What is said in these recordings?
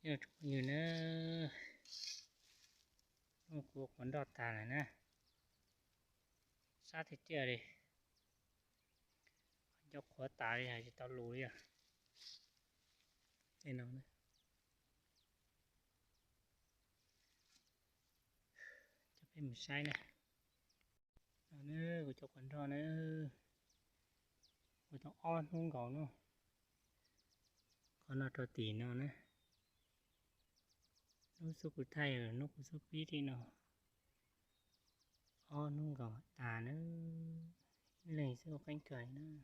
Nyob zoo tsoom phooj ywg na, hnub no kuv ua quav nroj tas lawm na, sab tiag tiag li, nco qhuav tas li hais tsis tau lus li os. Tej no, coj peb mus saib na. No na, kuv cov quav nroj na, ua tau ob hnub nkaus no, qhov no rau tim no na, hnub xub kuv thaij, hnub kuv xub pib tim no, ob hnub nkaus tas na, ib leeg xwb ua qeeb kawg li na.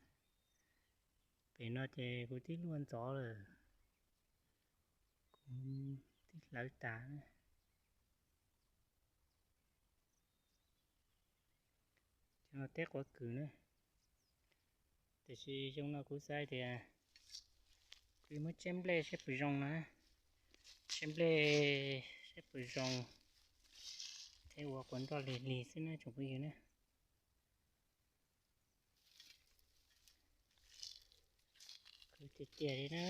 Pem no ces kuv twb luaj ntxov lawm, kuv twb hlawv tas na. Cov no teb quav kws na, tiam sis xyoo no kuv xav tias kuv muab tseb nplej saib puas zoo na, tseb nplej saib puas zoo, thiab ua quav nroj lig lig xwb na tsoom phooj ywg na. Khwv tiag tiag li na.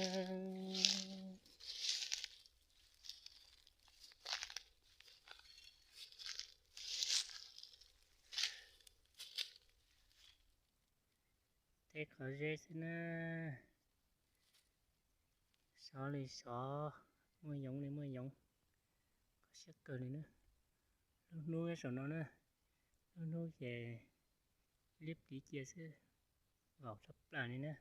Teb qhov zeb xwb na, sov li sov, muaj yoov li muaj yoov, kho siab kawg li na. Lub hnub saum no na, lub hnub ces liab pliv cia xwb, vaum tshaj plaws li na.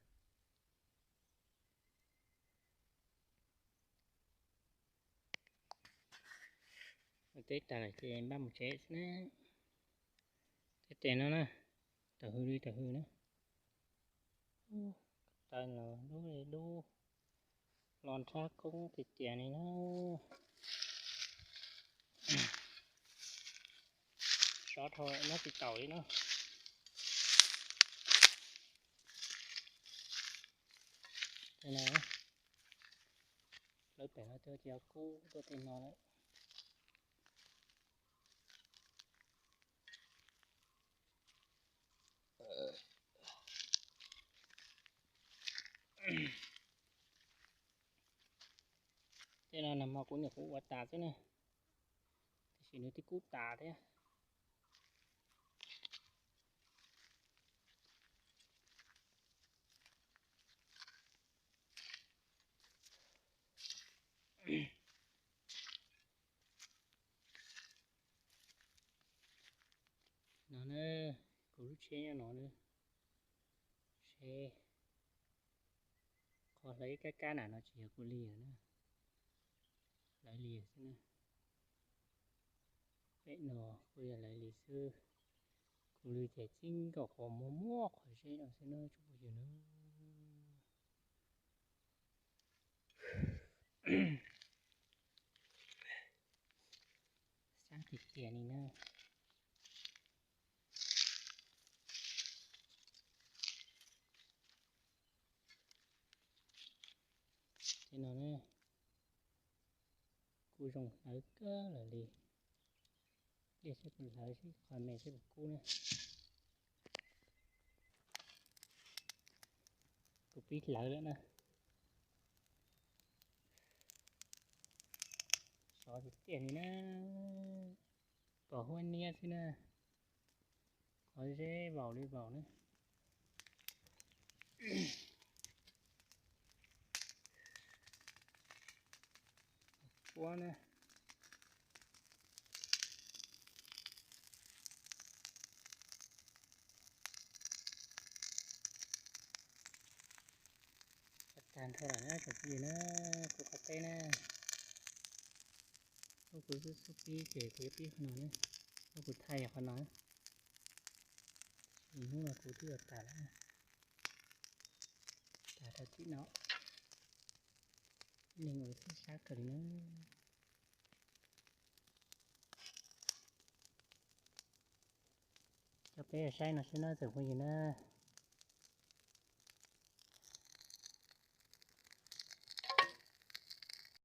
Ua teb tas lawm ces npaj mus tsev xwb na. Tej tes no na, tawm hws li tawm hws na. Taw los dub li dub, los nrhab koob tiag tiag li na. Sov dhau nyob tsis taus li na. Tej no, lawv pem no tuaj cia kub tuaj tej no lawm. Tej no nag hmo kuv nyuam qhuav ua tas xwb na, tiam sis nws twb kub tas thiab. No na, kuv lub tsheb nyob no na, seb qhov hlawv ib kab kab na no tsis yog kuv li na, lawv li xwb na. Pem no kuj yog lawv li xwb, kuv li ces txij nkawm qhov muag muag qhov zeb no xwb na tsoom phooj ywg na. Sab tiag tiag li na. Tej no na, kuj zoo hlawv kawg lawm li. Dej seb puas hlawv seb qhov me seb puas kub na. Kuv pib hlawv lawm na. Sov tiag tiag li na. Pom huab niab xwb na. Qhov zeb vaum li vaum na. Puab na. Tag nrho lawm na tsoom phooj ywg na, kuv qhov teb na. Lub kuv xub xub pib ces kuv yuav pib qhov no na, lub kuv thaij yog qhov no. Hnub no kuv twb ua tas lawm, tas rau tim no. Neeg ua xwb sab kawg li na. Coj peb saib no seb na tsoom phooj ywg na.